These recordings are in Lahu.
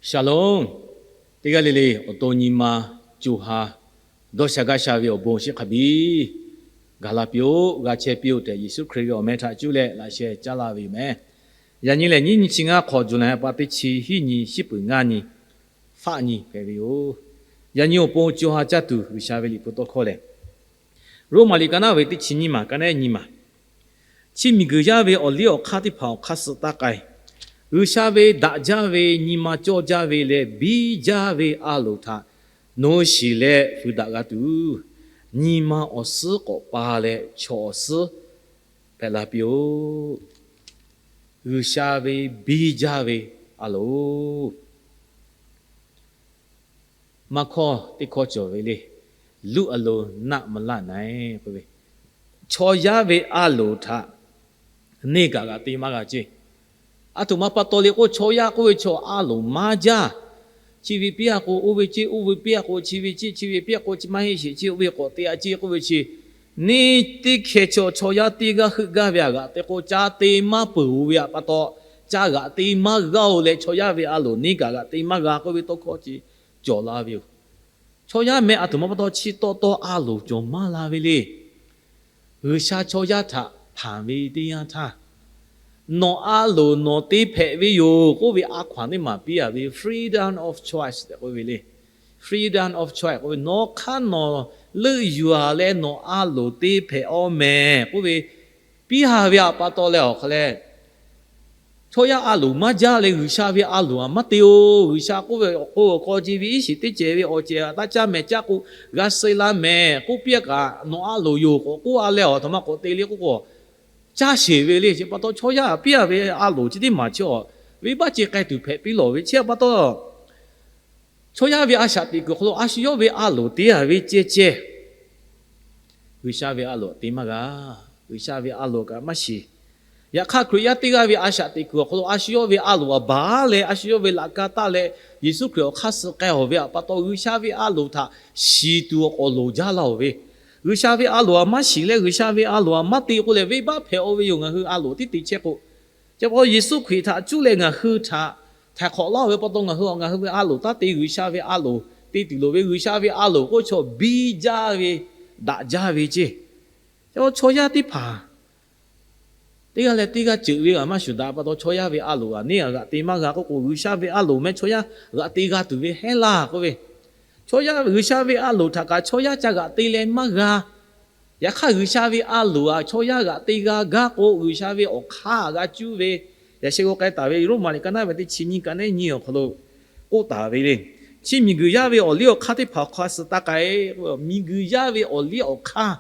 Shalom. Teˇ g'aˇ le le awˬ to nyi ma co ha dawˇ sha gaˇ sha ve awˬ bon chi hk'a biˇ gaˬ la piˇ-oˆ, g'a chehˇ piˇ-oˆ tehꞈ, Yeˍsuˆ Hkriꞈ ve awˬ meh htaꞈ cuˇ leh laꞈ sheh caˉ laˇ ve yoˬ meh. Yaꞈ nyi lehˬ, nyiˇ nyi chi ngaˇ hk'awꞈ, July pa teˇ chi hiˉ nyi, shiˉ peuˍ ngaˇ nyi, faˆ nyi hpehꞈ ve yoˬ. Yaꞈ nyi awˬ pon co ha caˇ tuˬ G'uiˬsha ve liꞈ hpu tawˇ hkawˇ lehˬ, Roˉmaꞈ liꞈ ka naˉ ve teˇ chi nyiˇ maˬ, ka naˉ nyiˇ maˬ, chi miˬguiˬ yaˇ ve awˬ liˇ awˬ hk'aˇ teˇ hpaˍ awˬ hk'aˇ suh taˇ k'ai. G'uiˬsha ve daꞈ jaˇ ve nyi ma cawˇ jaˇ ve leh biˇ jaˇ ve a loˍ htaꞈ nawˬ hui shiˍ leh fuiˍ daꞈ g'a tuˬ, nyi ma awˬ suhˉ k'awꞈ pa leh chaw awˬ suhˉ hpehꞈ la piˇ-oˆ. G'uiˬsha ve biˇ jaˇ ve a loˍ. Maˇ hkawˇ teˇ hkawˇ cawˬ ve le. Luˇ a lo naˆ maˍ laˇ naˍ-e k'oˆ ve, chaw yaˇ ve a loˍ htaꞈ neˇ kaꞈ g'aꞈ te maˇ g'a ceˇ. Aˬ htoꞈ ma pa taw le k'o, chaw yaˇ k'oˆ ve chaw a loˍ maˇ jaˇ. Chi ve piˇ a k'o, oˇ ve ceˇ, oˇ ve piˇ a k'o, chi ve ceˇ, chi ve piˇ a k'o, chi maˇ heˆ sheˍ ceˇ, oˇ ve k'awꞈ te a ceˇ k'oˆ ve chi, neˇ teˇ hkeh chaw, chaw yaˇ teˇ g'aˇ heuˆ gaˇ ve a g'aꞈ te k'o, ca te maˇ peuˬ-oˬ ve pa taw, ca g'aꞈ te maˇ g'a-oˬ leh, chaw yaˇ ve a loˍ neˇ kaꞈ g'aꞈ te maˇ g'a k'oˆ ve tawˇ hkawˇ chi cawˬ la ve yoˬ. Chaw yaˇ meh aˬ htoꞈ ma pa taw chi taw taw a loˍ cawˬ maˇ la ve le. G'uiˬsha chaw yaˇ htaꞈ hpanˍ ve teˇ yanˇ htaˇ, nawˬ a loˍ nawˬ te hpehꞈ ve yoˬ k'oˆ ve a hkaw-anˬ teˇ maˬ piˇ a ve, freedom of choice tehꞈ k'oˆ ve le. Freedom of choice k'oˆ ve, nawˬ hk'aˇ nawˬ leuˆ yuˬ-a leh nawˬ a loˍ te hpehꞈ-aw mehˍ k'oˆ ve, piˇ a ve a pa taw leh awˬ hk'aw leh, chaw yaˇ a loˍ maˇ jaˇ leh G'uiˬsha ve a loˍ-a maˇ te-oˬ. G'uiˬsha k'oˆ ve awˬ k'o awˬ hk'aw ce ve iˉ shiˍ teˇ cehˬ ve awˬ cehˬ taˇ caˇ mehˍ, caˇ k'o g'a suh la mehˍ k'oˆ piˇ a kaꞈ, nawˬ a loˍ yoˬ k'awꞈ k'oˆ a leh awˬ htoꞈ ma k'awꞈ te le k'oˆ k'o, caˇ sheˍ ve le. Chi pa taw chaw yaˇ piˇ a ve a loˍ chi teˇ maˬ chi a, venˇbaˆ ce k'ai tuˬ hpehꞈ piˇ lawˬ ve chi a pa taw, chaw yaˇ ve a shaꞈ teꞈ kuiˬ awˬ hk'aw lo a shu yawˇ ve a loˍ te a ve ceh ceh, G'uiˬsha ve a loˍ te maˇ g'a. G'uiˬsha ve a loˍ kaꞈ maˇ shiˍ. Yaꞈ hk'aˇ, Hkriꞈ yaˇ teˇ g'aˇ ve a shaꞈ teꞈ kuiˬ awˬ hk'aw lo a shu yawˇ ve a loˍ-a baˬ leh a shu yawˇ ve laꞈ ka taˇ leh, Yeˍsuˆ Hkriꞈ awˬ hk'aˇ suh k'ai-awˬ ve a pa taw, G'uiˬsha ve a loˍ htaꞈ shiˍ tuˬ awˬ k'awꞈ loˍ jaˇ laˇ-oˬ ve, G'uiˬsha ve a loˍ-a maˇ shiˍ leh G'uiˬsha ve a loˍ-a maˇ te k'o lehˬ, venˇbaˆ hpehꞈ-o ve yoˬ. Ngaˬ hui a loˍ tiˉ te chehˇ k'o, chi pa taw Yeˍsuˆ Hkriꞈ htaꞈ cuˇ leh ngaˬ hui htaꞈ htaiˍ hk'awꞈ laˇ-oˬ ve pa taw, ngaˬ hui ngaˬ hui ve a loˍ taˇ te, G'uiˬsha ve a loˍ te tuˬ loˍ ve. G'uiˬsha ve a loˍ k'oˆ chaw biˇ jaˇ ve, daꞈ jaˇ ve ceˇ. Chi pa taw chaw yaˇ teˇ hpaˍ teˇ g'aˇ leh teˇ g'aˇ ceuˬ ve g'a maˇ shuˍ daꞈ pa taw, chaw yaˇ ve a loˍ g'aꞈ neˇ g'aꞈ g'aꞈ te maˇ g'a k'oˆ k'o, G'uiˬsha ve a loˍ meh chaw yaˇ g'aꞈ te g'a tuˬ ve heˉ laˇ k'oˆ ve, chaw yaˇ G'uiˬsha ve a loˍ htaꞈ kaꞈ chaw yaˇ ca g'aꞈ te leh maˇ g'a. Yaꞈ hk'aˇ, G'uiˬsha ve a loˍ-a chaw yaˇ g'aꞈ te g'a gaˇ k'o, G'uiˬsha ve awˬ hk'aˇ g'a cuˇ ve, yaꞈ sheh g'aw k'ai taˍ ve Roˉmaꞈ liꞈ ka naˉ ve teˇ chi nyiˇ, ka naˉ nyiˇ awˬ hk'aw lo k'oˆ taˍ ve le. Chi miˬguiˬ yaˇ ve awˬ liˇ awˬ hk'aˇ teˇ hpaˍ awˬ hk'aˇ suh taˇ k'ai. Miˬguiˬ yaˇ ve awˬ liˇ awˬ hk'aˇ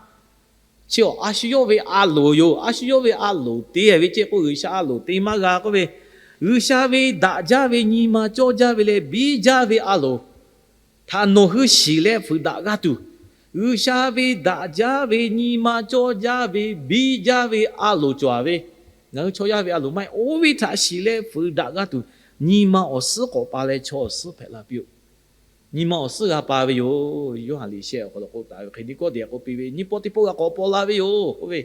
chi a shu yawˇ ve a loˍ yoˬ. A shu yawˇ ve a loˍ te ve ceˇ k'o, G'uiˬsha a loˍ te maˇ g'a k'oˆ ve, G'uiˬsha ve daꞈ jaˇ ve nyi ma cawˇ jaˇ ve leh biˇ jaˇ ve a loˍ htaꞈ nawˬ hui shiˍ leh fuiˍ daꞈ g'a tuˬ, G'uiˬsha ve daꞈ jaˇ ve nyi ma cawˇ jaˇ ve biˇ jaˇ ve a loˍ cawˬ-a ve, ngaˬ hui chaw yaˇ ve a loˍ maˇ heˆ. Oˇ ve htaꞈ shiˍ leh fuiˍ daꞈ g'a tuˬ, nyi ma awˬ suhˉ k'awꞈ pa leh chaw awˬ suhˉ hpehꞈ la piˇ-oˆ. Nyi ma awˬ suhˉ g'a pa ve yoˬ. Yoˇhanˬ liꞈ sheh awˬ hk'aw lo k'oˆ taˍ ve hk'e, Niˆkawˇdeˍ k'oˆ piˇ ve, nyiˇ pawˆ teˇ pawˆ g'a k'awꞈ paw la ve yoˬ k'oˆ ve,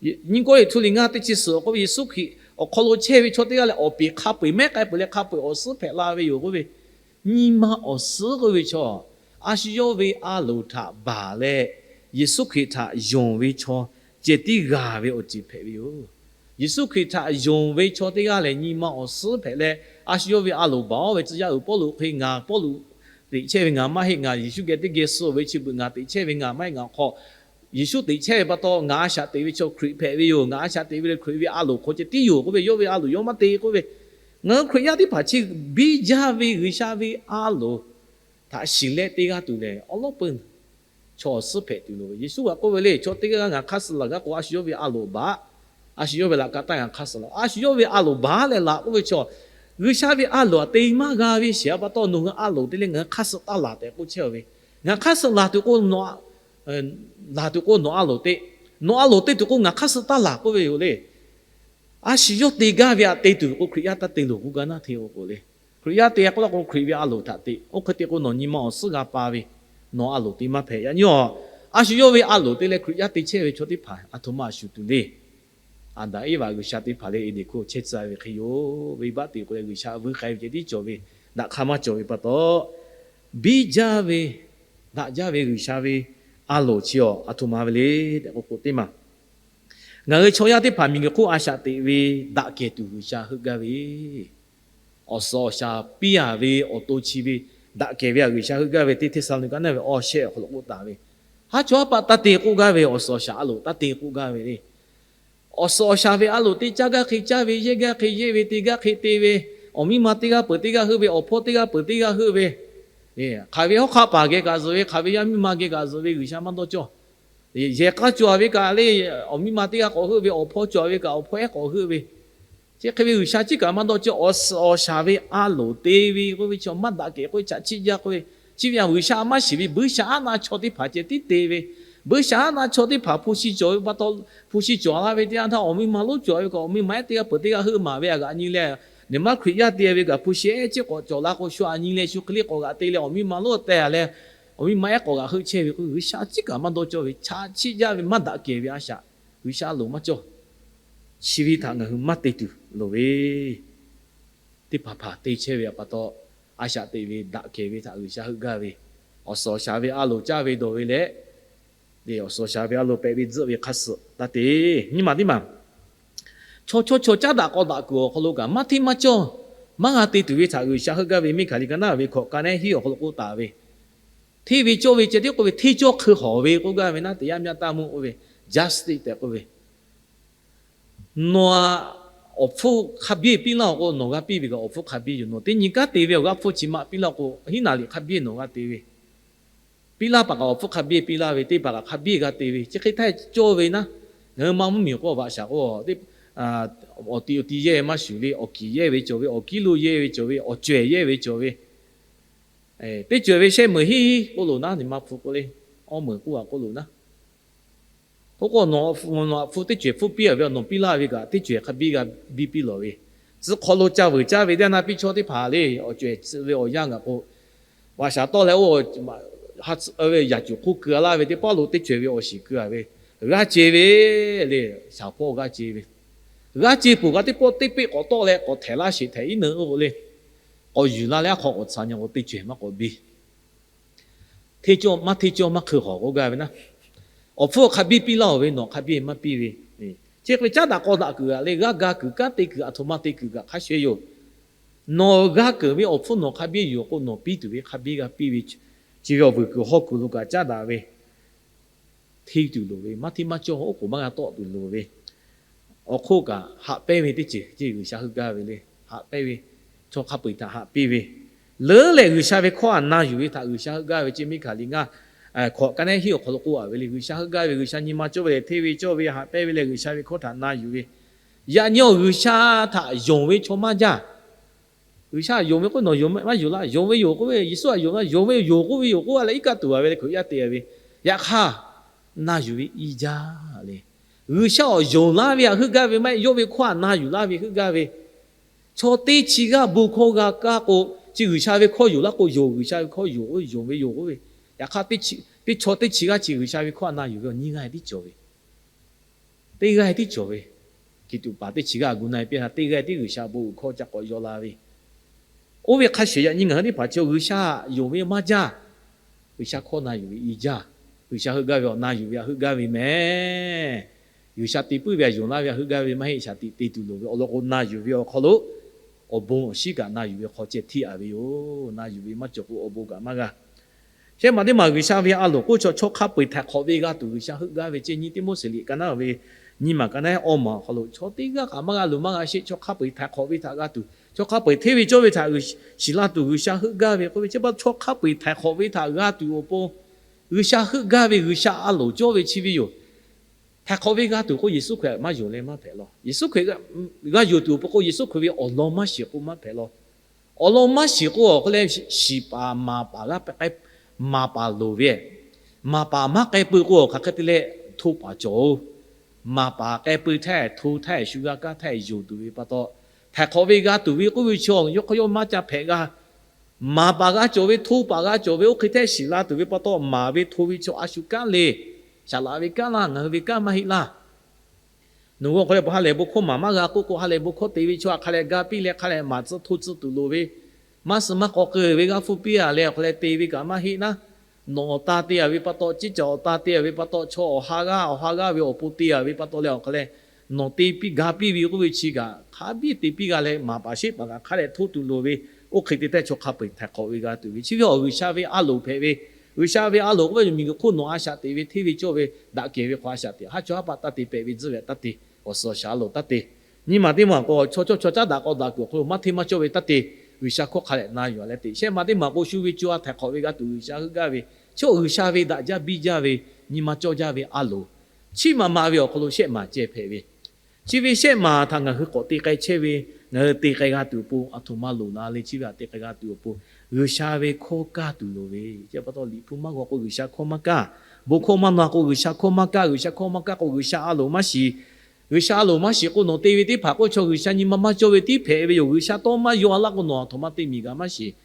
Niˆkawˇdeˍ htu liꞈ ngaˇ teˇ chi suhˍ awˬ hk'aw lo Yeˍsuˆ Hkriꞈ awˬ hk'aw lo chehˇ ve chaw teˇ g'aˇ lehˬ, awˬ peˍ hk'a peu-eˬ mehˉ k'ai peuˬ leh hk'a peu-eˬ awˬ suhˉ hpehꞈ la ve yoˬ k'oˆ ve, nyi ma awˬ suhˉ k'oˆ ve chaw, a shu yawˇ ve a loˍ htaꞈ baˬ leh, Yeˍsuˆ Hkriꞈ htaꞈ yonˍ ve chaw ceh tiˉ g'a ve awˬ ceuˬ hpehꞈ ve yoˬ. Yeˍsuˆ Hkriꞈ htaꞈ yonˍ ve chaw teˇ g'aˇ lehˬ, nyi ma awˬ suhˉ hpehꞈ leh, a shu yawˇ ve a loˍ baˬ-oˬ ve tcuh yaˇ uiˍ Pawˇluꞈ hk'e, ngaˬ Pawˇluꞈ teꞈ chehˇ ve ngaˬ maˇ heˆ, ngaˬ Yeˍsuˆ geh teˇ geh suh ve chi beuꞈ ngaˬ teꞈ chehˇ ve ngaˬ maˇ heˆ, ngaˬ hk'aw Yeˍsuˆ teꞈ chehˇ ve pa taw, ngaˬ a shaꞈ teꞈ ve chaw Hkriꞈ hpehꞈ ve yoˬ. Ngaˬ a shaꞈ teꞈ ve leh Hkriꞈ ve a loˍ hk'aw ceh tiˉ yoˬ k'oˆ ve, yawˇ ve a loˍ yawˇ maˇ te k'oˆ ve, ngaˬ hui Hkriꞈ yaˇ teˇ hpaˍ chi biˇ jaˇ ve G'uiˬsha ve a loˍ htaꞈ shiˍ leh te g'a tuˬ lehˬ, awˬ lawn peuˬ chaw awˬ suhˉ hpehꞈ tuˬ loˍ ve. Yeˍsuˆ g'a k'oˆ ve le, chaw teˇ g'aˇ ngaˬ hk'aˇ suh laˬ gaˇ k'o, a shu yawˇ ve a loˍ baˬ, a shu yawˇ ve laꞈ ka taˇ ngaˬ hk'aˇ suh laˬ. A shu yawˇ ve a loˍ baˬ leh laˬ k'oˆ ve chaw, G'uiˬsha ve a loˍ-a te maˇ g'a ve shehˍ a pa taw, nawˬ hui a loˍ te leh ngaˬ hui hk'aˇ suh taˇ laˬ tehꞈ k'oˆ chehˇ ve. Ngaˬ hk'aˇ suh laˬ tuˬ k'o, laˬ tuˬ k'o nawˬ a loˍ te, nawˬ a loˍ te tuˬ k'o ngaˬ hk'aˇ suh taˇ laˬ k'oˆ ve yoˬ le. A shu yawˇ te gaˇ ve htaꞈ te tuˬ k'o, Hkriꞈ yaˇ taˇ te loˬ k'oˆ gaˇ naˇ hteˇ-o k'o le. Hkriꞈ yaˇ te k'oˆ la k'o, Hkriꞈ ve a loˍ htaꞈ te. Oˇ hk'e te k'o, nawˬ nyi ma awˬ suhˉ g'a pa ve, nawˬ a loˍ te maˇ hpehꞈ. Yaꞈ nyi a, a shu yawˇ ve a loˍ te leh Hkriꞈ yaˇ te chehˇ ve chaw teˇ hpaˍ aˬ htoꞈ ma a shuˍ tuˬ le. Aˍdanˍ Eˇvaꞈ G'uiˬsha teˇ hpaˍ leh Eˍdenˍ hkuˇ chehˇ tcuh ve hk'e yoˬ. Venˇbaˆ te k'o leh G'uiˬsha vuiˇ k'ai ve ceh tiˉ cawˬ ve, daꞈ hk'aˇ maˇ cawˬ ve pa taw, biˇ jaˇ ve, daꞈ jaˇ ve G'uiˬsha ve a loˍ chi awˬ a htoꞈ ma ve le tehꞈ k'oˆ k'o teˇ maˬ, ngaˬ hui chaw yaˇ teˇ hpaˍ miˬguiˬ hk'oˆ a shaꞈ teꞈ ve daꞈ kehˬ tuˬ G'uiˬsha heuˆ gaˇ ve, awˬ suhˍ awˬ shaˍ piˇ a ve awˬ to chi ve daꞈ kehˬ ve htaꞈ G'uiˬsha heuˆ gaˇ ve teˇ Hteˇsaˍlawˇniˆ kaˆ naˇ ve awˬ shehˆ awˬ hk'aw lo k'oˆ taˍ ve, haˉ chaw haˉ paˆ taˇ te k'oˆ gaˇ ve, awˬ suhˍ awˬ shaˍ a loˍ taˇ te k'oˆ gaˇ ve le. Awˬ suhˍ awˬ shaˍ ve a loˍ te caˇ gaˇ hk'e caˇ ve, yehˇ gaˇ hk'e yehˇ ve, te gaˇ hk'e te ve, awˬ miˇ ma teˇ g'aˇ peuˬ teˇ g'aˇ heuˆ ve, awˬ hpawˇ teˇ g'aˇ peuˬ teˇ g'aˇ heuˆ ve, hk'aˬ ve hawˉ hk'aˆ paˍ geh kaꞈ zuhꞈ ve, hk'aˬ ve yaˇ miˇ ma geh kaꞈ zuhꞈ ve G'uiˬsha maˇ dawˇ cawˇ. Yehˬ k'a cawˬ ve kaꞈ le, awˬ miˇ ma teˇ g'aˇ k'awꞈ heuˆ ve, awˬ hpawˇ cawˬ ve kaꞈ awˬ hpawˇ ehˉ k'awꞈ heuˆ ve, chi hk'e ve G'uiˬsha chi kaꞈ maˇ dawˇ cawˇ. Awˬ suhˍ awˬ shaˍ ve a loˍ te ve k'oˆ ve chi maˇ daꞈ kehˬ k'oˆ ve chaꞈ chiˆ jaˇ k'oˆ ve, chi ve a G'uiˬsha a maˇ shiˍ ve buiˇshaˆaˉnaˆ chaw teˇ hpaˍ ceh tiˉ te ve, buiˇshaˆaˉnaˆ chaw teˇ hpaˍ hpu shi cawˬ ve pa taw, hpu shi cawˬ la ve teˇ yanˇ htaˇ awˬ miˇ ma lonˉ cawˬ ve kaꞈ awˬ miˇ ma ehˉ teˇ g'aˇ peuˬ teˇ g'aˇ heuˆ maˍ ve a g'aꞈ nyi leh, nawˬ maˇ Hkriꞈ yaˇ te ve kaꞈ hpu shi ehˉ chi k'awꞈ cawˬ la k'o shu aꞈ nyi leh shu hk'e le k'awꞈ g'aꞈ te leh awˬ miˇ ma lonˉ teh a leh, awˬ miˇ ma ehˉ k'awꞈ g'aꞈ heuˆ chehˇ ve k'o, G'uiˬsha chi kaꞈ maˇ dawˇ cawˇ ve chaꞈ chiˆ jaˇ ve maˇ daꞈ kehˬ ve a shaꞈ, G'uiˬsha a loˍ maˇ cawˇ. Chi ve htaꞈ ngaˬ hui maˇ te tuˬ loˍ ve, teˇ hpaˍ hpaˍ te chehˇ ve pa taw, a shaꞈ teꞈ ve daꞈ kehˬ ve htaꞈ G'uiˬsha heuˆ gaˇ ve, awˬ suhˍ awˬ shaˍ ve a loˍ caˇ ve dawˬ ve leh, awˬ suhˍ awˬ shaˍ ve a loˍ pehꞈ ve tzuhˆ ve hk'a suhˍ taˇ te. Nyiˇ maˬ teˇ maˬ, chaw chaw chaw caˉ daꞈ k'aw daꞈ kuiˬ awˬ hk'aw lo kaꞈ maˇ hteˇ maˇ cawˇ, maˇ g'a te tuˬ ve htaꞈ G'uiˬsha heuˆ gaˇ ve Miˇhkaˍliˍ ka naˉ ve hkawꞈ ka nehˉ hiˉ awˬ hk'aw lo k'oˆ taˍ ve, hteˇ ve cawˇ ve ceh tiˉ k'oˆ ve, hteˇ cawˇ hk'eun hawˍ ve k'oˆ gaˇ ve naˉ teˇ yanˇ myaˇ taˇ mvuhˇ k'oˆ ve, justice tehꞈ k'oˆ ve, nawˬ awˬ hpfuhˇ hk'a biˇ piˇ laˇ-oˬ k'o, nawˬ g'a piˇ ve kaꞈ awˬ hpfuhˇ hk'a biˇ yoˬ. Nawˬ teˇ nyi kanˉ te ve awˬ g'aˇ hpfuhˇ chi ma piˇ laˇ k'o, hiˉ naˍ liꞈ hk'a biˇ nawˬ g'a te ve, piˇ laˇ paˍ kaꞈ awˬ hpfuhˇ hk'a biˇ piˇ laˇ ve, teˇ paˍ kaꞈ hk'a biˇ g'a te ve, chi hk'e htaˇ cawˇ ve naˉ, ngaˬ hui maˇ mvuhˇmiˬ k'o vaꞈ shaˍ k'o, awˬ ti awˬ ti yehˇ ve maˇ shuˍ le, awˬ kiˬ yehˇ ve cawˬ ve, awˬ kiˉ lo yehˇ ve cawˬ ve, awˬ cawehˬ yehˇ ve cawˬ ve, teˇ cawehˬ ve shehˆ meunˍ hiˉ k'oˆ loˬ naˉ, nyi ma hpu k'oˆ le, awˇ meunˍ k'oˆ a k'oˆ loˬ naˉ, oˇ k'o nawˬ awˬ hpfuhˇ teˇ cawehˬ hpfuhˇ piˇ a ve, nawˬ piˇ laˇ ve kaꞈ teˇ cawehˬ hk'a biˇ g'a biˇ piˇ lawˬ ve, tcuh hk'aw lo ca vuiˬ caˇ ve teˇ yanˇ htaˇ piˇ chaw teˇ hpaˍ le, awˬ cawehˬ tcuh ve awˬ yanˇ gaˬ k'o, vaꞈ shaˍ tawˆ leh oˇ yaꞈ cuˬ hk'oˆ keu a laˇ ve teˇ pawˆ lo teˇ cawehˬ ve awˬ shiˍ keu a ve, g'aˇ ce ve le, shaˍ hpawˇ g'aˇ ce ve, g'aˇ ce peuˬ kaꞈ teˇ pawˆ teˇ peˆ k'awꞈ tawˆ leh k'awꞈ htehꞈ laˇ sheˍ htehꞈ iˉ neu oˇ k'o le, k'awꞈ yuˬ la leh aˉ hk'aw k'awꞈ tsuhꞈ nyi k'o teˇ cawehˬ maˇ k'awꞈ biˇ hteˇ cawˇ maˇ hteˇ cawˇ maˇ hk'eun hawˍ k'oˆ gaˇ ve naˉ, awˬ hpfuhˇ hk'a biˇ piˇ laˇ-oˬ ve, nawˬ hk'a biˇ maˇ piˇ ve, chi hk'e ve caˉ daꞈ k'aw daꞈ kuiˬ a le, g'aˇ ga kuiˬ kanˉ te kuiˬ a htoꞈ ma te kuiˬ kaꞈ hk'a shuˍ yoˬ. Nawˬ g'a keunˍ ve awˬ hpfuhˇ nawˬ hk'a biˇ yoˬ k'o, nawˬ piˇ tuˬ ve hk'a biˇ g'a piˇ ve, chi ve awˬ vuiˬ kuiˬ hawˇ kuiˬ lo kaꞈ caˉ daꞈ ve, hteˇ tuˬ loˍ ve, maˇ hteˇ maˇ cawˇ oˉ k'oˍ maˇ g'a tawˆ tuˬ loˍ ve, awˬ hk'oˆ kaꞈ haꞈ pehnˇ ve teˇ ceuˬ ceˇ G'uiˬsha heuˆ gaˇ ve le. Haꞈ pehnˇ ve, chaw hk'a peu-eˬ htaꞈ haꞈ piˇ ve, leuˉ leh G'uiˬsha ve hkawˇ htaꞈ na yuˬ ve htaꞈ G'uiˬsha heuˆ gaˇ ve ceˇ. Miˇhkaˍliˍ ngaˇ hkawꞈ ka nehˉ hiˉ awˬ hk'aw lo k'oˆ a ve le, G'uiˬsha heuˆ gaˇ ve, G'uiˬsha nyi ma cawˇ ve lehˬ hteˇ ve cawˇ ve haꞈ pehnˇ ve leh G'uiˬsha ve hkawˇ htaꞈ na yuˬ ve, yaꞈ nyi awˬ G'uiˬsha htaꞈ yonˍ ve chaw maˇ jaˇ. G'uiˬsha yonˍ ve k'oˆ nawˬ yonˍ maˇ yonˍ laˇ, yonˍ ve yoˬ k'oˆ ve, Yeˍsuˆ htaꞈ yonˍ laˇ, yonˍ ve yoˬ k'oˆ ve yoˬ k'oˆ a leh iˉ kaˆ tuˬ a ve le, Hkriꞈ yaˇ te ve, yaꞈ hk'aˇ na yuˬ ve iˉ jaˇ le. G'uiˬsha awˬ yonˍ laˇ ve htaꞈ heuˆ gaˇ ve maˇ heˆ, yawˇ ve hkawˇ htaꞈ na yuˬ laˇ ve heuˆ gaˇ ve, chaw teˇ chi g'aˇ bon hkawˇ g'a kaˇ k'o, chi G'uiˬsha ve hkawˇ yonˍ laˇ k'o, yonˍ G'uiˬsha ve hkawˇ yonˍ k'o, yonˍ ve yoˬ k'oˆ ve, yaꞈ hk'aˇ teˇ chaw teˇ chi g'aˇ chi G'uiˬsha ve hkawˇ htaꞈ na yuˬ ve awˬ nyiˇ g'aˇ tiˉ cawˬ ve, teˇ g'aˇ tiˉ cawˬ ve, kiˍ tuꞈ paˍ teˇ chi g'aˇ gu na-e piˇ htaˇ teˇ g'aˇ tiˉ G'uiˬsha bon uiˍ hkawˇ ca k'awꞈ yaw la ve, oˇ ve hk'a shuˍ yaꞈ nyi ngaˬ hui teˇ hpaˍ chi G'uiˬsha yonˍ ve maˇ jaˇ. G'uiˬsha hkawˇ na yuˬ ve iˉ jaˇ. G'uiˬsha heuˆ gaˇ ve awˬ na yuˬ ve htaꞈ heuˆ gaˇ ve mehˍ. G'uiˬsha te puiˉ ve htaꞈ yonˍ laˇ ve htaꞈ heuˆ gaˇ ve maˇ heˆ, shaˍ tiꞈ te tuˬ loˍ ve awˬ lawn k'o, na yuˬ ve awˬ hk'aw lo awˬ bon awˬ shinˉ kaꞈ na yuˬ ve hk'aw ceh hteˇ a ve yoˬ. Na yuˬ ve maˇ cawˬ k'o awˬ bon kaꞈ maˇ g'a. Shehˆ maˬ teˇ maˬ G'uiˬsha ve a loˍ k'oˆ chaw, chaw hk'a peu-eˬ htaiˍ hk'awꞈ ve g'a tuˬ G'uiˬsha heuˆ gaˇ ve ceˇ. Nyiˇ Tiˆmoˉseˍ liꞈ ka naˉ ve nyiˇ maˬ ka naˉ awˇ maˬ awˬ hk'aw lo, chaw teˇ g'aˇ kaꞈ maˇ g'a luˬ maˇ g'a sheˆ, chaw hk'a peu-eˬ htaiˍ hk'awꞈ ve htaꞈ g'a tuˬ, chaw hk'a peu-eˬ hteˇ ve cawˇ ve htaꞈ shiˍ la tuˬ G'uiˬsha heuˆ gaˇ ve k'oˆ ve, chi pa chaw hk'a peu-eˬ htaiˍ hk'awꞈ ve htaꞈ g'a tuˬ awˬ pon G'uiˬsha heuˆ gaˇ ve, G'uiˬsha a loˍ cawˇ ve chi ve yoˬ. Htaiˍ hk'awꞈ ve g'a tuˬ k'o, Yeˍsuˆ Hkriꞈ maˇ yonˍ leh maˇ hpehꞈ law. Yeˍsuˆ Hkriꞈ g'a yonˍ tuˬ awˬ pon k'o, Yeˍsuˆ Hkriꞈ ve awˬ lawn maˇ shiˍ k'o maˇ hpehꞈ law. Awˬ lawn maˇ shiˍ k'o, awˬ hk'e leh shiˍ paˍ maˍ paˍ g'a, maˍ paˍ loˍ ve, maˍ paˍ maˇ k'ai peuˬ k'o, hk'aˬ hk'e te leh hto paˍ cawˬ-oˬ. Maˍ paˍ k'ai peuˬ htaˇ, hto htaˇ, shu g'a kaˇ htaˇ yonˍ tuˬ ve pa taw, htaiˍ hk'awꞈ ve g'a tuˬ ve k'oˆ ve chaw yawˇ hk'aw yawˇ maˇ ca hpehꞈ g'a. Maˍ paˍ g'a cawˬ ve, hto paˍ g'a cawˬ ve, oˇ hk'e htaˇ shiˍ la tuˬ ve pa taw, maˍ ve hto ve chaw a shu kanˉ le. Saˍ laꞈ ve kanˉ laˇ, ngaˬ hui ve kanˉ maˇ heˆ laˇ. Nawˬ hui awˬ hk'aw leh ha lehˬ bon hkawˇ maˍ maˇ g'a k'oˆ k'o, ha lehˬ bon hkawˇ te ve chaw a hk'a leh ga piˇ leh hk'a leh maˍ tcuh hto tcuh tuˬ loˍ ve, Maˇ suh maˇ k'aw keu ve g'aˇ hpfuhˇ piˇ-a leh awˬ hk'a leh te ve kaꞈ maˇ heˆ naˉ. Nawˬ awˬ ta te-a ve pa taw, ciˉ caˬ awˬ ta te-a ve pa taw, chaw awˬ ha g'aˇ awˬ ha g'aˇ ve awˬ pon te-a ve pa taw leh awˬ hk'a leh, nawˬ te piˇ ga piˇ ve k'oˆ ve chi kaꞈ hk'a biˇ te piˇ g'a leh, maˍ paˍ sheˆ paˍ kaꞈ hk'a dehꞈ htoˇ tuˬ loˍ ve, oˇ hk'e te tehˇ chaw hk'a peu-eˬ htaiˍ hk'awꞈ ve g'a tuˬ ve. Chi ve awˬ G'uiˬsha ve a loˍ hpehꞈ ve, G'uiˬsha ve a loˍ k'oˆ ve yoˬ, miˬguiˬ hk'oˆ nawˬ a shaꞈ teꞈ ve hteˇ ve cawˇ ve, daꞈ kehˬ ve hk'awꞈ a shaꞈ teꞈ, haˉ chaw haˉ paˆ taˇ te, pehꞈ ve tzuhˇ ve taˇ te, awˬ suhˍ awˬ shaˍ a loˍ taˇ te. Nyi ma teˇ maˬ k'o, chaw cawˇ chaw caˉ daꞈ k'aw daꞈ kuiˬ awˬ hk'aw lo maˇ hteˇ maˇ cawˇ ve taˇ te. G'uiˬsha hkawˇ hk'a dehꞈ na yuˬ-a leh teꞈ, shehˆ ma teˇ maˬ k'o, shu ve co a htaiˍ hk'awꞈ ve g'a tuˬ G'uiˬsha heuˆ gaˇ ve, chi G'uiˬsha ve daꞈ jaˇ biˇ jaˇ ve, nyi ma cawˇ jaˇ ve a loˍ, chiˇ ma ma ve awˬ hk'aw lo shehˆ maˬ ceh hpehꞈ ve. Chi ve shehˆ maˬ htaꞈ ngaˬ hui k'awꞈ te k'ai chehˇ ve, ngaˬ hui te k'ai g'a tuˬ awˬ pon, aˬ htoꞈ ma loˍ la le, chi ve htaꞈ te k'ai g'a tuˬ awˬ pon, G'uiˬsha ve hkawˇ kaˇ tuˬ loˍ ve. Chi pa taw Liꞈ hpu maˇ g'aw k'o, G'uiˬsha hkawˇ maˇ kaˇ. Bon hkawˇ maˇ na k'o, G'uiˬsha hkawˇ maˇ kaˇ. G'uiˬsha hkawˇ maˇ kaˇ k'o, G'uiˬsha a loˍ maˇ shiˍ. G'uiˬsha a loˍ maˇ shiˍ k'o, nawˬ te ve teˇ hpaˍ k'oˆ ve chaw G'uiˬsha nyi ma maˇ cawˇ ve tiˉ hpehꞈ ve yoˬ. G'uiˬsha tawˇ maˇ yaw laˇ k'o, nawˬ aˬ htoꞈ ma te miˬ gaˬ maˇ shiˍ.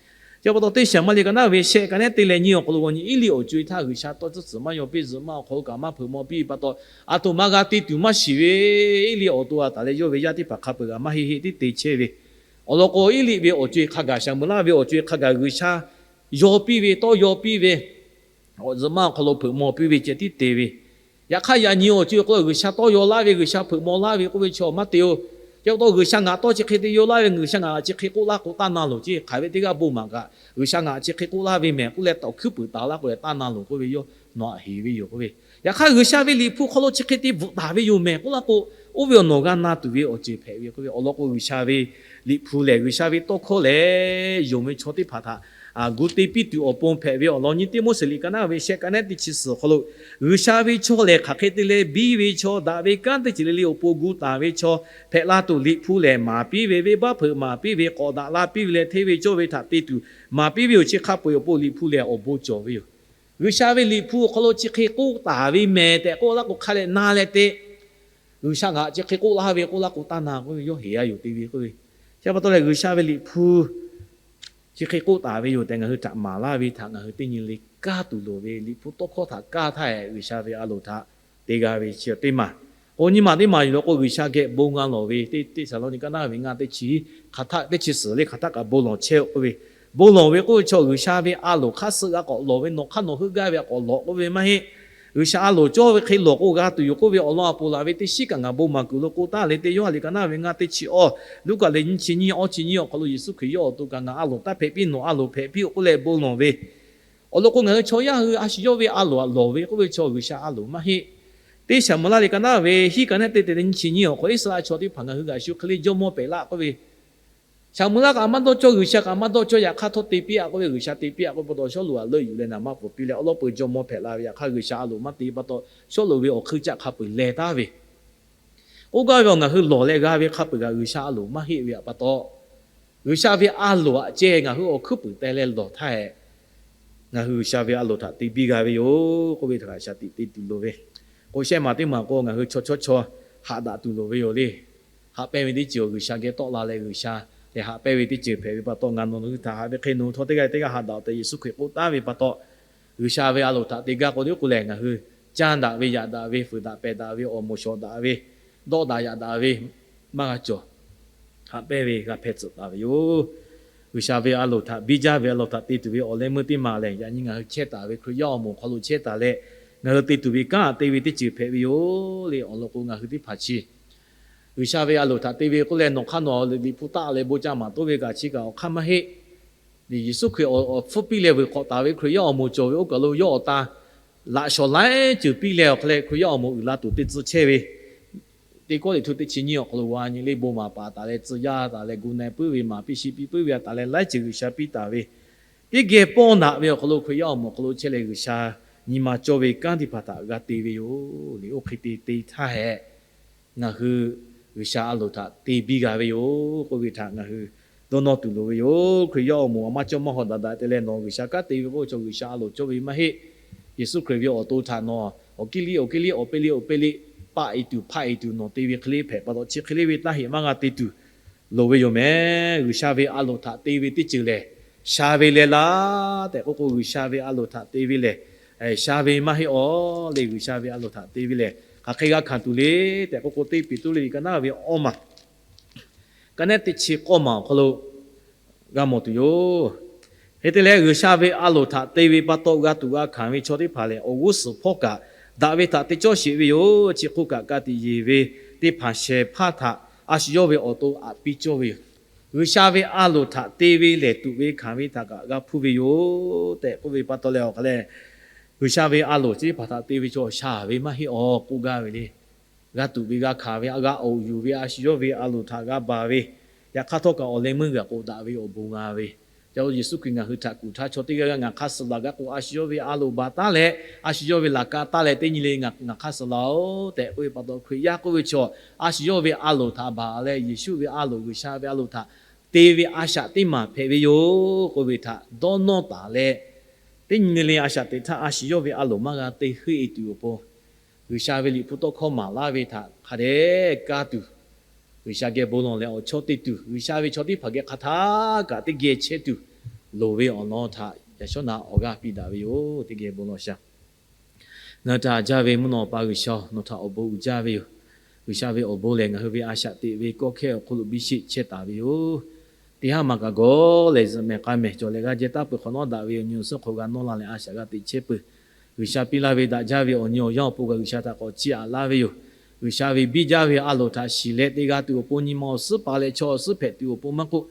Chi pa taw teˇ shaˍ maˇ le ka naˉ ve shehˆ ka nehˉ te leh nyiˇ awˬ hk'aw lo g'aw nyi Eˇliˆ awˬ co-e htaˇ, G'uiˬsha tawˇ tcuhˉ tcuhˍ maˇ yaw piˇ, zuhꞈ maˇ awˬ hk'aw lo kaꞈ maˇ hpeuꞈ maw piˇ ve pa taw, aˬ htoꞈ ma g'a te tuˬ maˇ shiˍ ve, Eˇliˆ awˬ to a taˍ leh yawˇ ve yaˇ teˇ hpaˍ hk'a peu-eˬ g'a maˇ heˆ heˆ tiˉ te chehˇ ve. Awˬ lawn k'o, Eˇliˆ ve awˬ co-e hk'a gaˬ, Shaˍmuˍlaˆ ve awˬ co-e hk'a gaˬ G'uiˬsha yaw piˇ ve, tawˇ yaw piˇ ve, zuhꞈ maˇ awˬ hk'aw lo hpeuꞈ maw piˇ ve ceh tiˉ te ve. Yaꞈ hk'aˇ, yaꞈ nyi awˬ co-e k'o, G'uiˬsha tawˇ yaw laˇ ve, G'uiˬsha hpeuꞈ maw laˇ ve k'oˆ ve chaw maˇ te-o. Chi pa taw G'uiˬsha ngaˬ tawˇ chi hk'e te yaw laˇ ve, G'uiˬsha ngaˬ chi hk'e k'oˆ laˇ k'o, taˇ na loˍ ceˇ. Hk'aˬ ve teˇ g'aˇ bon maˍ kaꞈ, G'uiˬsha ngaˬ chi hk'e k'oˆ laˇ ve mehˬ k'oˆ leh tawˍ hkuiˉ puiˍ taˍ laˇ k'o leh, taˇ na loˍ k'oˆ ve yoˬ. Nawˬ aꞈ heˍ ve yoˬ k'oˆ ve. Yaꞈ hk'aˇ, G'uiˬsha ve Liꞈ hpu hk'aw lo chi hk'e te bvuhꞈ taˍ ve yoˬ mehˬ k'oˆ laˇ k'o, oˇ ve awˬ nawˬ g'a na tuˬ ve awˬ ceuˬ hpehꞈ ve k'oˆ ve. Awˬ lawn k'o, G'uiˬsha ve Liꞈ hpu lehˬ, G'uiˬsha ve tawˇ hkawˇ lehˬ, yonˍ ve chaw teˇ hpaˍ htaꞈ gu te piˇ tuˬ awˬ pon hpehꞈ ve awˬ lawn nyi Tiˆmoˉseˍ liꞈ ka naˉ ve shehˆ ka nehˉ teˇ chi suhˍ awˬ hk'aw lo, G'uiˬsha ve chaw lehˬ, hk'aˬ hk'e te leh biˇ ve chaw, daꞈ ve kanˉ teˇ ceuˬ le le awˬ pon gu taˍ ve chaw hpehꞈ la tuˬ, Liꞈ hpu lehˬ maˍ piˇ ve, venˇbaˆ hpeuꞈ maˍ piˇ ve, k'awꞈ daꞈ la piˇ ve leh hteˇ ve cawˇ ve htaꞈ te tuˬ maˍ piˇ ve yoˬ. Chi hk'a peu-eˬ awˬ pon Liꞈ hpu lehˬ awˬ bon cawˬ ve yoˬ. G'uiˬsha ve Liꞈ hpu awˬ hk'aw lo chi hk'e k'oˆ taˍ ve mehˬ tehꞈ k'oˆ laˇ k'o, hk'a leh na leh te, G'uiˬsha ngaˬ chi hk'e k'oˆ laˇ ve k'oˆ laˇ k'o, taˇ na k'oˆ ve, yawˇ heˍ a yoˬ te ve k'oˆ ve. Chi pa taw lehˬ, G'uiˬsha ve Liꞈ hpu chi hk'e k'oˆ taˍ ve yoˬ tehꞈ ngaˬ hui htaꞈ maˍ laˇ ve htaꞈ ngaˬ hui teˇ nyi le kaˇ tuˬ loˍ ve, Liꞈ hpu tawˇ hkawˇ htaꞈ kaˇ htaˇ hehꞈ, G'uiˬsha ve a loˍ htaꞈ te g'a ve chi teˇ maˬ. K'o nyi maˬ teˇ maˬ yoˬ law k'o, G'uiˬsha geh bon g'a lawˬ ve, Teˇ Teˇsaˍlawˇniˆ ka naˉ ve ngaˇ teˇ chi, hk'aˬ htaˆ teˇ chi suhˍ le hk'aˬ htaˆ kaꞈ bon lawˬ chehˇ-oˆ k'oˆ ve. Bon lawˬ ve k'oˆ ve chaw G'uiˬsha ve a loˍ hk'aˇ suh g'a k'awꞈ lawˬ ve, nawˬ hk'aˇ nawˬ heuˆ gaˇ ve a k'awꞈ lawˬ k'oˆ ve maˇ heˆ. G'uiˬsha a loˍ cawˇ ve hk'e lawˬ k'o g'a tuˬ yoˬ k'oˆ ve awˬ lawn a ponˬ laˬ ve teˇ shiˉ kaꞈ ngaˬ bon maˍ kuiˬ lo k'oˆ taˉ le, Teˇ Yoˇhanˬ liꞈ ka naˉ ve ngaˇ teˇ chi awˇ, Luˉkaꞈ liꞈ nyiˇ chi nyiˇ awˇ chi nyiˇ awˬ hk'aw lo Yeˍsuˆ Hkriꞈ yawˇ awˬ to kaꞈ ngaˬ a loˍ taˇ hpehꞈ piˇ, nawˬ a loˍ hpehꞈ piˇ-oˆ k'oˆ leh bon lawˬ ve. Awˬ lawn k'o, ngaˬ hui chaw yaˇ hui a shu yawˇ ve a loˍ lawˬ ve k'oˆ ve chaw G'uiˬsha a loˍ maˇ heˆ. Teˇ Shaˍmuˍlaˆ liꞈ ka naˉ ve hiˉ ka nehˉ teˇ te leh nyiˇ chi nyiˇ awˬ hk'aw, Iˉsaˍreˍlaˆ chaw teˇ hpaˍ ngaˬ hui g'aꞈ shu hk'e le jawˇmawˇ pehꞈ laˇ k'oˆ ve, Shaˍmuˍlaˆ kaꞈ maˇ dawˇ cawˇ, G'uiˬsha kaꞈ maˇ dawˇ cawˇ, yaꞈ hk'aˇ htawˇ te piˇ-a k'oˆ ve, G'uiˬsha te piˇ-a k'oˆ ve pa taw, Sawˉluꞈ htaꞈ leuˆ yuˬ leh naˍ manˇ pfuhˍ piˇ leh awˉ lawˉ peu jawˇmawˇ hpehꞈ la ve. Yaꞈ hk'aˇ, G'uiˬsha a loˍ maˇ te pa taw, Sawˉluꞈ ve awˬ hkui caˆ hk'a peu-eˬ leh taˍ ve. K'oˆ gaˇ ve awˬ, ngaˬ hui lawˬ leh g'a ve hk'a peu-eˬ kaꞈ G'uiˬsha a loˍ maˇ heˆ ve pa taw, G'uiˬsha ve a loˍ htaꞈ ceh ngaˬ hui awˬ hkuiˉ puiˍ teh leh lawˬ htaˇ hehꞈ, ngaˬ hui G'uiˬsha ve a loˍ htaꞈ te biˇ g'a ve yoˬ k'oˆ ve htaꞈ shaˍ tiꞈ te tuˬ loˍ ve. K'o shehˆ maˬ teˇ maˬ k'o, ngaˬ hui chaw chawˇ chaw haꞈ daꞈ tuˬ loˍ ve yoˬ le. Haꞈ pehnˇ ve teˇ ceuˬ G'uiˬsha geh tawˆ la leh, G'uiˬsha lehˬ haꞈ pehnˇ ve teˇ ceuˬ hpehꞈ ve pa taw, ngaˬ nawˬ hui htaꞈ haꞈ ve hk'e, nawˬ hui htawˇ teˇ g'aˇ teˇ g'aˇ haꞈ daꞈ-oˬ tehꞈ Yeˍsuˆ Hkriꞈ k'oˆ taˍ ve pa taw, G'uiˬsha ve a loˍ htaꞈ te gaˇ k'o, teˇ k'o lehˬ ngaˬ hui caˇ daꞈ ve, yaꞈ daꞈ ve, fuiˍ daꞈ pehˬ daꞈ ve, awˬ moˍ shawˍ daꞈ ve, dawˆ daꞈ yaꞈ daꞈ ve maˇ g'a cawˬ. Haꞈ pehnˇ ve g'a hpeh tcuhꞈ taˍ ve yoˬ. G'uiˬsha ve a loˍ htaꞈ biˇ jaˇ ve a loˍ htaꞈ te tuˬ ve awˬ leh meuˇ teˇ maˬ lehˬ, yaꞈ nyi ngaˬ hui chehˇ taˍ ve Hkriꞈ yaˇ awˬ moˍ awˬ hk'aw lo chehˇ taˍ leh, ngaˬ hui te tuˬ ve kanˉ te ve teˇ ceuˬ hpehꞈ ve yoˬ le. Awˬ lawn k'o, ngaˬ hui teˇ hpaˍ chi G'uiˬsha ve a loˍ htaꞈ te ve k'oˆ leh, nawˬ hk'aˇ nawˬ Liꞈ hpu taˆ leh bon ca maˍ toˆ ve kaꞈ chi kaꞈ awˬ hk'aˇ maˇ heˆ. Yeˍsuˆ Hkriꞈ awˬ hpfuhˇ piˇ leh vuiˬ hk'awꞈ taˍ ve Hkriꞈ yaˇ awˬ moˍ cawˬ ve oˇ kaˬ lo yawˇ awˬ tan laꞈ shawˍ laiˉ ceuˬ piˇ leh awˬ hk'aw leh Hkriꞈ yaˇ awˬ moˍ uiˍ la tuˬ te tcuh chehˇ ve, Teˇ Kawˇrenˍhtuˆ teˇ chi nyiˇ awˬ hk'aw lo g'a nyi le, bon maˍ paˍ taˍ leh tcuh yaˇ taˍ leh gu na-e puiˉ ve maˍ piˇ shiˍ piˇ puiˉ ve a taˍ leh laiˉ ceuˬ G'uiˬsha piˇ taˍ ve, teˇ geh pawˇ naꞈ ve awˬ hk'aw lo Hkriꞈ yaˇ awˬ moˍ awˬ hk'aw lo chehˇ leh G'uiˬsha nyi ma cawˇ ve kanˉ teˇ hpaˍ htaꞈ g'a te ve yoˬ le. Oˇ hk'e te te htaˇ hehꞈ, ngaˬ hui G'uiˬsha a loˍ htaꞈ te biˇ g'a ve yoˬ k'oˆ ve htaꞈ ngaˬ hui dawˇ nawˇ tuˬ loˍ ve yoˬ. Hkriꞈ yaˇ awˬ moˍ awˬ maˇ cawˇ maˇ hawˍ daꞈ daꞈ te leh nawˬ G'uiˬsha kanˉ te ve k'oˆ ve chaw G'uiˬsha a loˍ cawˇ ve maˇ heˆ. Yeˍsuˆ Hkriꞈ ve awˬ to htaꞈ nawˬ awˬ kiˇ liˇ awˬ kiˇ liˇ awˬ pehˇ liˇ awˬ pehˇ liˇ paˆ-e tuˬ hpaˆ-e tuˬ nawˬ te ve hk'e le hpehꞈ pa taw, chi hk'e le ve taˇ heꞈ maˇ g'a te tuˬ loˍ ve yoˬ mehˬ. G'uiˬsha ve a loˍ htaꞈ te ve teˇ ceuˬ lehˬ, sha ve leh laˇ tehꞈ k'oˆ k'o, G'uiˬsha ve a loˍ htaꞈ te ve lehˬ, sha ve maˇ heˆ aw le. G'uiˬsha ve a loˍ htaꞈ te ve lehˬ, hk'aˬ hk'e g'a hkanˍ tuˬ le tehꞈ k'oˆ k'o, Teˇ Peˍtruˆ liꞈ ka naˉ ve awˇ maˬ ka nehˉ teˇ chi k'awˇ maˬ awˬ hk'aw lo g'a mawˬ tuˬ yoˬ. Hk'e te leh, G'uiˬsha ve a loˍ htaꞈ te ve pa taw g'a tuꞈ g'a hkanˍ ve chaw teˇ hpaˍ lehˬ, awˬ g'uˇ suhˍ hpawˇ kaꞈ daꞈ ve htaꞈ te cawˇ sheˍ ve yoˬ. Chi hk'oˆ kaꞈ, ka tiꞈ yeˬ ve teˇ hpaˍ shehˍ hpaˇ htaꞈ a shu yawˇ ve awˬ to aꞈ piˇ cawˇ ve yoˬ. G'uiˬsha ve a loˍ htaꞈ te ve lehˬ, tuꞈ ve hkanˍ ve htaꞈ kaꞈ g'a hpuˇ ve yoˬ tehꞈ k'oˆ ve pa taw leh, awˬ hk'a lehˬ, G'uiˬsha ve a loˍ chi teˇ hpaˍ htaꞈ te ve chaw shaˍ ve maˇ heˆ awˬ k'oˆ gaˇ ve le. G'a tuꞈ ve, g'a hkanˍ ve, g'a awˬ yuˬ ve, a shu yawˇ ve a loˍ htaꞈ g'a baˬ ve, yaꞈ hk'aˇ htawˇ kaꞈ awˬ leh meuˇ g'aꞈ k'oꞈ daꞈ ve awˬ bon g'a ve, ca lo Yeˍsuˆ Hkriꞈ ngaˬ hui htaꞈ kuˬ htaˇ, chaw teˇ g'aˇ g'aˇ ngaˬ hk'aˇ suh laˬ g'a k'o, a shu yawˇ ve a loˍ baˬ taˉ leh, a shu yawˇ ve laꞈ ka taˉ leh, teˇ nyi le ngaˬ hk'aˇ suh laˬ-oˬ tehꞈ k'oˆ ve pa taw, Hkriꞈ yaˇ k'oˆ ve chaw, a shu yawˇ ve a loˍ htaꞈ baˬ leh, Yeˍsuˆ ve a loˍ, G'uiˬsha ve a loˍ htaꞈ te ve a shaꞈ teˇ maˬ hpehꞈ ve yoˬ k'oˆ ve htaꞈ dawˇ nawˇ taˍ leh, teˇ nyi le le a shaꞈ teꞈ htaˇ a shu yawˇ ve a loˍ maˇ g'a te heuˆ e tuˬ awˬ pon, G'uiˬsha ve Liꞈ hpu tawˇ hkawˇ maˍ laˇ ve htaꞈ hk'a dehꞈ kaˇ tuˬ, G'uiˬsha geh bon lawˬ leh awˬ chawˇ te tuˬ, G'uiˬsha ve chaw teˇ hpaˍ geh hk'a htaˇ kaꞈ teˇ geh chehˇ tuˬ loˍ ve awˬ lawn htaꞈ yaꞈ shawˉ naꞈ awˬ g'aˇ piˇ daꞈ ve yoˬ. Teˇ geh bon lawˬ shaˍ. Ngaˬ hui htaꞈ haꞈ jaˇ ve mvuhˇ naw awˬ pa G'uiˬsha-oˬ, nawˬ htaꞈ awˬ bon uiˍ jaˇ ve yoˬ. G'uiˬsha ve awˬ bon lehˬ, ngaˬ hui ve a shaꞈ teꞈ ve kawˇ hkehˇ awˬ hk'oˆ lo biˇ sheˆ chehˇ taˍ ve yoˬ. Teˇ haˉ maˬ kaꞈ gawˬ lehˬ, zuhꞈ mehˍ k'a mehˍ cawˬ leh g'a jehˇ taˉ peuˬ hk'awꞈ nawˉ daꞈ ve awˬ nyi awˬ suhˉ hk'aw g'a nawˇ la leh a shaꞈ g'a teꞈ chehˇ peuˬ. G'uiˬsha piˇ laˇ ve daꞈ jaˇ ve awˬ nyi awˬ yanˇ awˬ pon kaꞈ G'uiˬsha htaꞈ k'awꞈ chiˇ aꞈ laˇ ve yoˬ. G'uiˬsha ve biˇ jaˇ ve a loˍ htaꞈ shiˍ leh te g'a tuˬ awˬ pon, nyi ma awˬ suhˉ paˍ leh chaw awˬ suhˉ hpehꞈ tuˬ awˬ pon maˇ k'oˆ,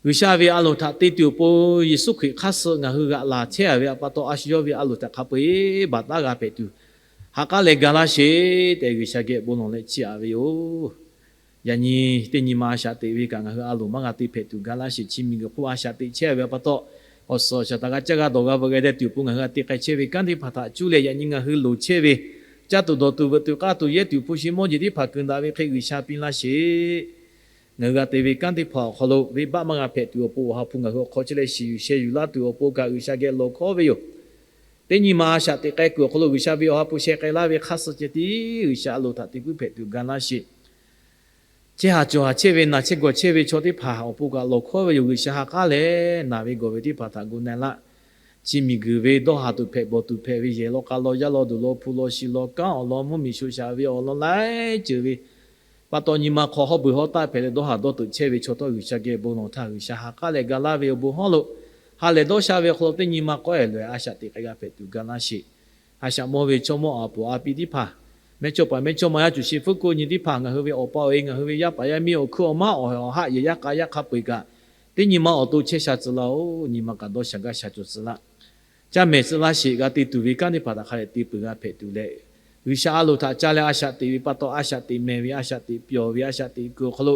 G'uiˬsha ve a loˍ htaꞈ te tuˬ awˬ pon Yeˍsuˆ Hkriꞈ hk'aˇ suh ngaˬ hui g'aꞈ laˬ chehˇ a ve pa taw, a shu yawˇ ve a loˍ htaꞈ hk'a peu-eˬ baˬ taˉ g'a hpehꞈ tuˬ, ha k'aˉ leh ga laˇ sheˍ tehꞈ G'uiˬsha geh bon lawˬ leh chiˇ aꞈ ve yoˬ. Yaꞈ nyi teˇ nyi ma a shaꞈ teꞈ ve kaꞈ ngaˬ hui a loˍ maˇ g'a te hpehꞈ tuˬ ga laˇ sheˍ. Chi miˬguiˬ hk'oˆ a shaꞈ teꞈ chehˇ ve pa taw, awˬ suhˍ awˬ shaˍ htaꞈ g'a caˇ g'a dawˬ g'a veuꞈ g'a deh tuˬ awˬ pon ngaˬ hui g'a te k'ai chehˇ ve kanˉ teˇ hpaˍ htaꞈ cuˇ leh, yaꞈ nyi ngaˬ hui loˍ chehˇ ve caˇ tuˬ dawˬ tuˬ veuꞈ tuˬ k'aˇ tuˬ yehˇ tuˬ hpu shi mawˇ jeˬ teˇ hpaˍ kuiˬ daꞈ ve hk'e G'uiˬsha piˇ laˇ sheˍ. Ngaˬ hui g'a te ve kanˉ teˇ hpaˍ awˬ hk'aw lo venˇbaˆ maˇ g'a hpehꞈ tuˬ awˬ pon, Awˬ ha hpu ngaˬ hui awˬ hk'aw chehˇ leh shiˍ yuˬ sheh yuˬ laˇ tuˬ awˬ pon kaꞈ G'uiˬsha geh lawˬ hkawˉ ve yoˬ. Teˇ nyi ma a shaꞈ teꞈ k'ai kuiˬ awˬ hk'aw lo G'uiˬsha ve Awˬ ha hpu sheh k'ai laˇ ve hk'aˇ suh ceh tiˉ G'uiˬsha a loˍ htaꞈ te puiˉ hpehꞈ tuˬ ga laˇ sheˍ. Chehˇ haˍ cawˬ haˍ chehˇ ve, naˬ chehˇ gawˬ chehˇ ve chaw teˇ hpaˍ awˬ pon kaꞈ lawˬ hkawˉ ve yoˬ. G'uiˬsha ha k'aˉ leh naˬ ve gawˬ ve teˇ hpaˍ htaꞈ gu na laˇ. Chi miˬguiˬ ve dawˇ haˍ tuˬ hpehꞈ, bawˬ tuˬ hpehꞈ ve, yehˬ law k'a law, yaˇ law duˬ law, hpu law shi law, kanˉ awˬ lawn, mvuhˇmiˬ sho shaˍ ve awˬ lawn laiˉ ceuˬ ve pa taw, nyi ma hk'aw hawˉ beuˬ hawˉ taˆ hpehꞈ leh dawˇ haˍ dawˇ teuꞈ chehˇ ve chaw htawˇ G'uiˬsha geh bon lawˬ htaˇ, G'uiˬsha ha k'aˉ leh ga laˇ ve awˬ bon hawˉ lo ha lehˬ dawˇ sha ve awˬ hk'aw lo teˇ nyi ma k'awehˬ loꞈ-e a shaꞈ teꞈ k'ai g'a hpehꞈ tuˬ ga laˇ sheˍ. A shaꞈ mawˇ ve chaw mawˇ aˍ poˍ a pi teˇ hpaˍ, mehˇchawˇpaˍ mehˇchawˇma yaˇ cuˬ shi fuˉ ko nyi teˇ hpaˍ, ngaˬ hui ve awˬ pa awˬ e, ngaˬ hui ve yaˇ paˍ yaˇ miˇ awˬ hkuiˉ awˬ maˉ awˬ hawˍ awˬ haˆ yehˬ yaˇ k'a yaˇ hk'a peu-eˬ kaꞈ, teˇ nyi ma awˬ to chehˇ sha tcuh laˇ-oˬ. Nyi ma kaꞈ dawˇ sha gaˇ sha cawˬ tcuh laˇ. Caˇ mehˍ tcuh laˇ sheˍ. G'a te tuˬ ve kanˉ teˇ hpaˍ htaꞈ hk'a dehꞈ te peuˬ g'a hpehꞈ tuˬ leh, G'uiˬsha a loˍ htaꞈ ca leh a shaꞈ teꞈ ve pa taw, a shaꞈ teꞈ mehˍ ve, a shaꞈ teꞈ pyawˬ ve, a shaꞈ teꞈ kuiˬ awˬ hk'aw lo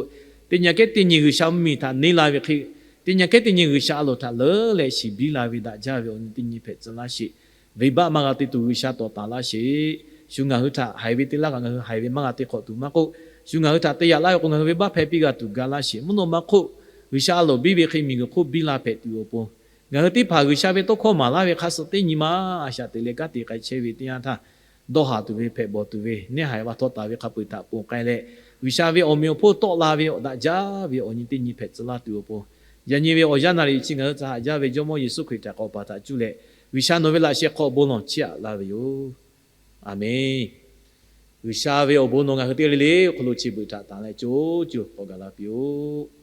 teˇ nyi aꞈ kehˉ teˇ nyi G'uiˬsha mvuhˇmiˬ htaꞈ neˇ la ve hk'e, teˇ nyi aꞈ kehˉ teˇ nyi G'uiˬsha a loˍ htaꞈ leuˉ leh shiˍ biˇ la ve daꞈ jaˇ ve awˬ nyi teˇ nyi hpehꞈ tcuh laˇ sheˍ. Venˇbaˆ maˇ g'a te tuˬ G'uiˬsha tawˍ taˍ laˇ sheˍ. Shu ngaˬ hui htaꞈ haiˬ ve te laˇ kaꞈ ngaˬ hui haiˬ ve maˇ g'a te hk'awꞈ tuˬ maˇ k'oˆ, shu ngaˬ hui htaꞈ te yaꞈ laˇ ve k'o, ngaˬ hui venˇbaˆ hpehˇ piˇ g'a tuˬ ga laˇ sheˍ. Mvuhˇ naw ma hk'oˆ, G'uiˬsha a loˍ biˇ ve hk'e miˬguiˬ hk'oˆ biˇ la hpehꞈ tuˬ awˬ pon, ngaˬ hui teˇ hpaˍ G'uiˬsha ve tawˇ hkawˇ maˍ laˇ ve hk'aˇ suh teˇ nyi ma a shaꞈ teꞈ leh kanˉ te k'ai chehˇ ve teˇ yanˇ htaˇ, dawˇ haˍ tuˬ ve, hpehꞈ bawˬ tuˬ ve, neˇ haiˬ va htawˇ taˍ ve hk'a peu-eˬ htaꞈ ponˬ k'ai leh, G'uiˬsha ve awˬ meꞈ awˬ hponˇ tawˆ la ve awˬ daꞈ jaˇ ve awˬ nyi teˇ nyi hpehꞈ tcuh laˇ tuˬ awˬ pon, yaꞈ nyi ve awˬ yanˇ naˍ riˍ chi ngaˬ hui htaꞈ haꞈ jaˇ ve Jawˇmawˇ Yeˍsuˆ Hkriꞈ htaꞈ k'awꞈ paˍ htaꞈ cuˇ leh, G'uiˬsha nawˬ ve laꞈ sheh hk'aw bon lawˬ chiˇ aꞈ laˇ ve yoˬ. Aˍmenˍ. G'uiˬsha ve awˬ bon nawˬ ngaˬ hui teˇ g'aˇ le le awˬ hk'aw lo chi beuꞈ htaꞈ tanˍ leh co co k'awꞈ gaˬ la piˇ-oˆ.